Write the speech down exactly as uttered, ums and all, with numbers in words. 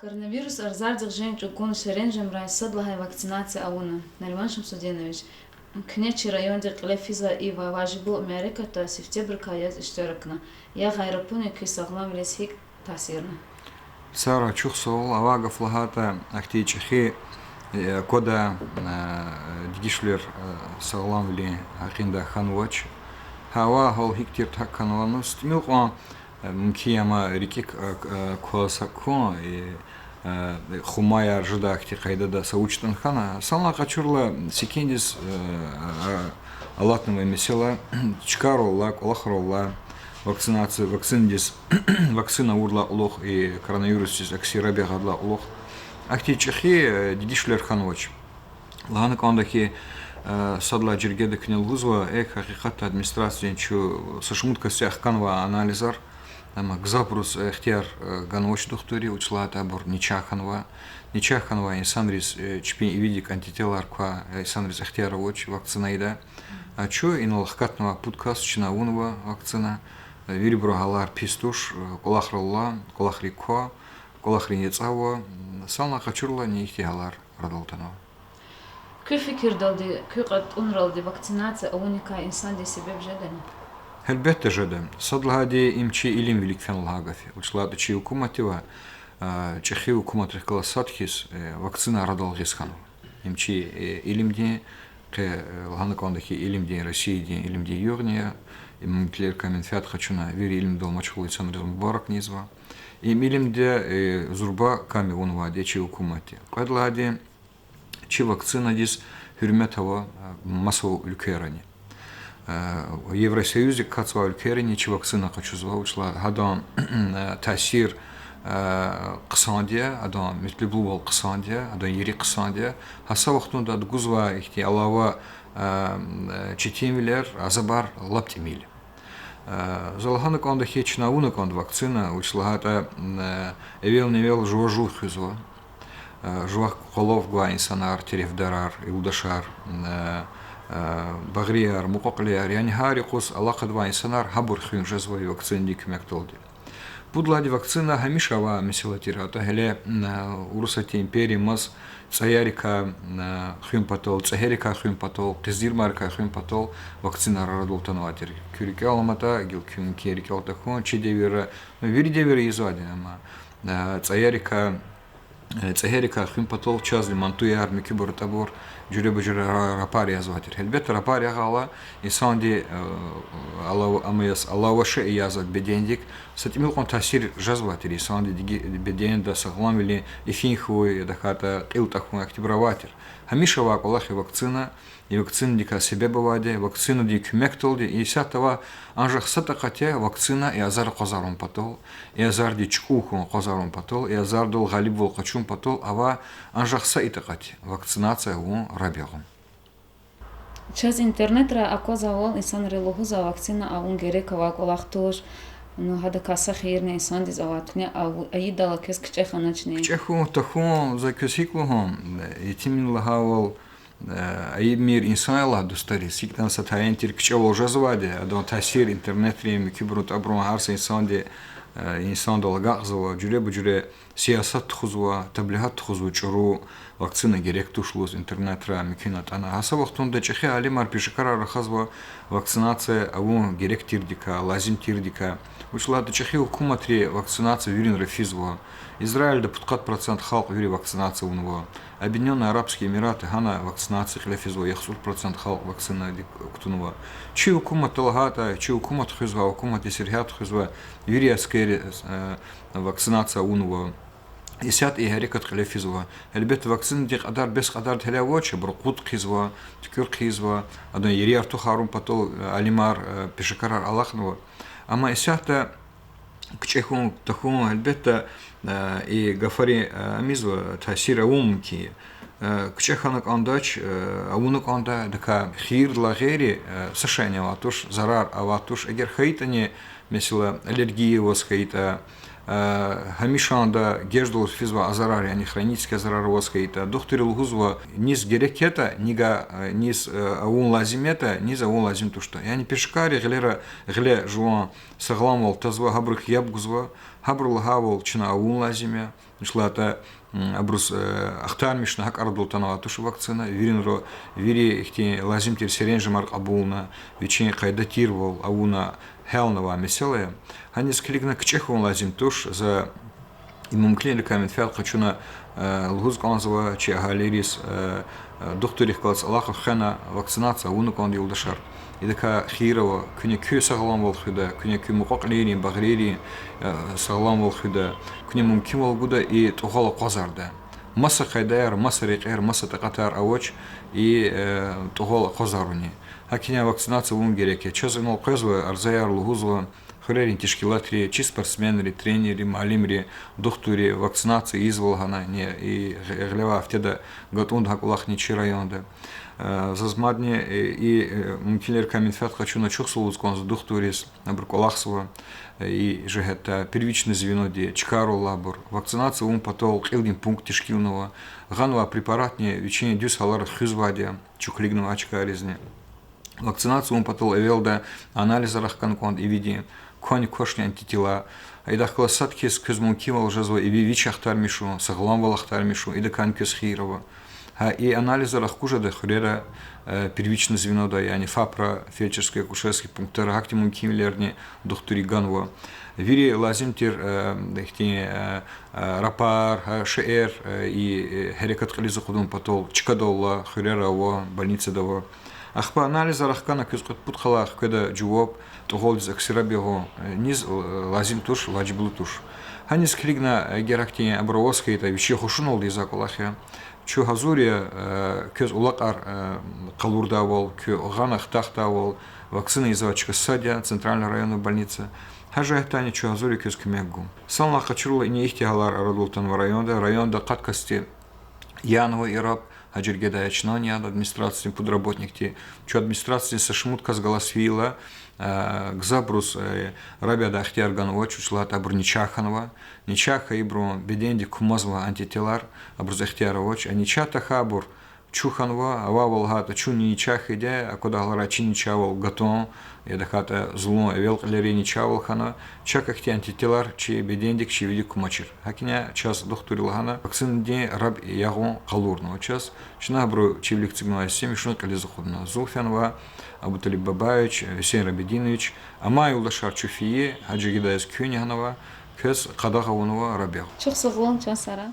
Коронавирус азардихъ женг чӀугун серенжемрай сад лагьай вакцинация авуна. Нариман Шамсудинович, куьне чи райондихъ кьиле физвай и ва-, важиблу мярекатда сифтебрикай яз иштиракна, ягъай рапуни куь сагъламвилиз гьикӀ таъсирна? Сара, чухсагъул. Авай гаф лагьайтӀа, ахьтин чӀехи, э, квадай, э, дегишвилер, э, сагъламвилин гьакъиндай хьанвач. Гьа авай гьал гьикӀ тиртӀа гьакӀ хьанва, ну, са тӀимил кьван, э, мумкин я, амма рикӀик, э, к-, э, кваз гьакӀ хьун, э, э, хумаяр жедай ахьтин къайдада са вуч ятӀани хьана. Санлай къачурла, секиндиз, э, э, алатнавай месэла, чкайраллай, кӀвалахраллай, вакцинация, вакцинадиз, вакцина авурдалай кьулухъ, и коронавирусдиз акси раб ягъайдалай кьулухъ, ахьтин чӀехи, э, дегишвилер хьанвач. Лагьана кӀанда хьи, э, сад лагьай жергеда куьне лугьузва, эхь, гьакъикъатда администрациядин чун са шумуд касдихъ хканва анализар, амма гзафбуруз ихтияр, э, ганвач духтурри, вуч лагьайтӀа абур начагъ хьанва, начагъ хьанвай инсанриз, э, чпин ивидик антителар квай, э, инсанриз ихтияр авач вакцина ийидай. А чун инал хкатнавай пуд кас, чна авунва вакцина, э, вирибурун гьалар пис туш, э, кӀвалахралла, кӀвалахрик ква, кӀвалахрин яцӀ ава, м, санлай къачурла, ни ихьтин гьалар арадал атанва. Куь фикирдалди, куь кьатӀунралди вакцинация авуникай инсандиз себеб жедани? Гьелбетда, жеда. Сад лагьайди, им чи илим вилик фена лагьай гаф я. Вуч лагьайтӀа чи гьукуматдивай, а, чӀехи гьукуматрихъ галаз сад хьиз, э, вакцина арадал гъиз хьанва. Им чи, э, илимдин, къе, э, лагьана кӀанда хьи, илимдин, Россиядин илимдин югъни я, им муькуьдлерикай менфят къачуна вири илимдал машгъул инсанриз мубаракни ийизва. Им илимда, э, зурба кам авунвайди я чи гьукуматди. Кьвед лагьайди, чи вакцинадиз гьуьрмет ава, э, маса уьлквейрани. Э, Евросоюздик акъатзавай уьлквейрани чи вакцина къачузва, вучиз лагьайтӀа гьадан, э, таъсир, э, хъсанди я, адан метлеблувал хъсанди я, адан ери хъсанди я. Гьа са вахтунда ада гузвай ихьтин алава, э, четинвилер, азабар лап тӀимил я. Э, за лагьана кӀанда хьи, чна авуна кӀанда вакцина, вучиз лагьайтӀа, э, эвелни-эвел жува жув хуьзва. Э, жувахъ къвалав гвай инсанар, терефдарар, юлдашар, э, э, багърияр, мукьва-кьилияр, яни гьар юкъуз алакъа авай инсанар, гьабур хуьн жезва и вакцинадин куьмекдалди. Пуд лагьайди, вакцина гьамиша авай месэла тир, атӀа гьеле, э, Урусатдин империямаз цӀаярикай, э, хуьн патал, цӀегьерикай хуьн патал, къиздирмарикай хуьн патал вакцинаяр арадал атанвай тир. Куь рикӀел аламатӀа, гила куьн, куьн рикӀел тахьун, чи девирра, ну, вири девирра ийизвайди я, амма, э, цӀаярикай, э, цӀегьерикай хуьн патал чазни мантуяр, муькуьбур, атӀабур, жуьреба-жуьре ра-, рапар ягъизвай тир. Гьелбетда, рапар ягъайла, инсандин, э, алав-, ам яз алава шей язва бедендик, са тӀимил кьван таъсир жезвай тир инсандин диги-, беденда, сагъламвилин, ифин хьун, я тахьайтӀа кьил тахьун, ахьтинбур авай тир. Гьамиша авай кӀвалах я вакцина, и вакцинадикай себеб авайди, вакцинадин куьмекдалди, исятда авай анжах са такьат я вакцина и азар акъвазарун патал, и азарди чукӀун хьун акъвазарун патал, и азардал гъалибвал къачун патал авай анжах са и такьат я: вакцинация авун, раб ягъун. Чаз интернетра аквазвайвал, инсанри лугьузва вакцина авун герек авай кӀвалах туш, ну, гьадакай са хийирни инсандиз авай, куьне ав-, ийидайла квез кичӀе хьаначни? КичӀе хьун, тахьун, за квез гьикӀ лугьун, итимни лагьайвал, э, айибмир инсан я лагь дустариз. ГьикӀ ятӀани са тайин тир кичӀевал жезвайди, адан таъсир интернетрин, муькуьбурун, атӀабурун, гьар са инсанди, э, инсандал агакьзава, жуьреба-жуьре сиясат тухузва, таблигьат тухузва чӀуру, вакцина герек туш лугьуз интернетра муькуьн атӀана. Гьа са вахтунда чӀехи алимар, пешекарар рахазва вакцинация авун герек тирдикай, лазим тирдикай. Вучиз лагьайтӀа чӀехи гьукуматри вакцинация виринра физва. Израильда пудкъад процент халкь вири вакцинация авунва. Объединённые Арабские Эмираты, гьана вакцинация кьиле физва, яхцӀур процент халкь вакцинадик кутунва. Чи гьукуматда лагьайтӀа, чи гьукумат хуьзва, гьукуматдин сергьят хуьзва, вири аскерри, э, вакцинация авунва. Исятда и гьерекат кьиле физва. Гьелбетда, вакцинадин кьадар бес кьадарди гьеле авач, абуру кьуд хъийизва, туькӀуьр хъийизва, адан ерияр тухун патал, э, алимар, э, пешекарар алахънава. Амма исятда кичӀе хьун, тахьун, гьелбетда, э, и гафарин, э, ам ийизва, таъсир авун мумкин я. Э, кичӀе хьана кӀандач, э, авуна кӀанда, адакай хийирдилай гъейри, э, са шейни авай туш, зарар авай туш, эгер хьайитӀани, месела, аллергия аваз хьайитӀа, Гьамишанда геждалуз физвай азарар, яни хронический азарар аваз хьайитӀа, духтури лугьузва, низ герек ятӀа, нигагь, низ авун лазим ятӀа, низ авун лазим туштӀа. Яни пешекарри гъилера, гъиле жуван сагъламвал тазва, гьабурухъ яб гузва, гьабуру лагьайвал чна авун лазим я. Вучиз лагьайтӀа абуруз ахтармишна гьакӀ арадал атанвай туш вакцина, виринра, вири ихьтин лазим тир серенжемар кьабулна, вичин къайда тирвал авуна, гьялнавай месэла я. Гьаниз килигна кичӀе хьун лазим туш, за и мумкинвилерикай менфят къачуна лугьуз кӀанзава чи агьалийриз, духтуррихъ галаз алакъа хвена, вакцинация авуна кӀанда, юлдашар. Идакай хийир ава, куьне куь сагъламвал хуьда, куьне куь мукьва-кьилийрин, багърийрин сагъламвал хуьда, куьне мумкинвал гуда и тӀугъвал акъвазардай. Маса къайдаяр, маса рекьер, маса такьатар авач и тӀугъвал акъвазарунин. ГьакӀ хьайила вакцинация авун герек я. Чаз инал къвезва, арзаяр лугьузва хуьрерин тешкилатри, чи спортсменри, тренерри, муаллимри, духтурри вакцинация ийизва лагьана, и гъ-, гъилевай гьафтеда гатӀунда гьа кӀвалахни чи районда. Заз мадни и мумкинвилерикай менфят къачуна чухсагъул лугьуз кӀанзава духтурриз, абур кӀвалахзава и жигьетдай, первичное звеноди, чкайрал алайбур. Вакцинация авун патал кьилдин пункт тешкилнава, гъанвай препаратни вичин дуьз гьалара хуьзвайди я, чун килигнавай чкайризни. Вакцинация авун патал эвелда анализар ахкана кӀанда ивидин, квани квачни антитела. Идахъ галаз сад хьиз квез мумкинвал жезва иви вич ахтармишун, сагъламвал ахтармишун, идакайни квез хийир ава. Гьа и анализар ахкуз жеда хуьрера, первичное звенода, яни ФАПра, фельдшерско-акушерский пунктара, гьахьтин мумкинвилерни духтурри ганва. Вири лазим тир ихьтин рапар, гьа шейэр, и гьерекат кьилиз акъудун патал чкадал ала, хуьрера ава, больницада ава. Ахпа анализар ахкана квез кьуд-пуд йикъалай хкведа жаваб, тӀугъвалдиз акси раб ягъун, низ лазим туш, важиблу туш. Гьаниз килигна, эгер гьахьтин абур аваз хьайитӀа, вичи хушуналди ийизвай кӀвалах я. Чун гьазур я квез улакьар къалурдайвал, куьн гъана хтахтайвал, вакцина ийизвай чка сад я, центральный районный больница. Гьа жигьетдайни чун гьазур я квез куьмек гун. Санлай къачурла, ина ихьтин гьалар арадал атанва районда. Районда къад касди янава и раб, гьа жергедай я чнани яда, администрациядин пуд работникди. Чун администрациядин са шумуд кас галаз фейила, гзафбуруз раб ядай ихтияр ганвач, вучиз лагьайтӀа абуру начагъ хьанва. Начагъ хьайибурун бедендик кумазва антителар, абуруз ихтияр авач. А начагъ тахьайбур чун хьанва, авайвал лагьайтӀа чунни начагъ хьайиди я, аквадай гьаларай чи начагъвал гатун, я тахьайтӀа зулун эвел кьилерин начагъвал хьана, чак ахьтин антителар чи бедендик, чи вилик кумачир. ГьакӀ хьайила чаз духтурри лагьана, вакцинадин раб ягъун къалурнава чаз. Чна абуру чи вилик эцигнавай симишун кьилиз акъудна. Зун фенва, Абуталиб Бабаевич, Гьуьсейн Рабидинович, амай юлдашар чун фейи, гьа жергедай яз куьнни гьанава, квез къадагъа авунва раб ягъун. Чухсагъул, чан сагърай.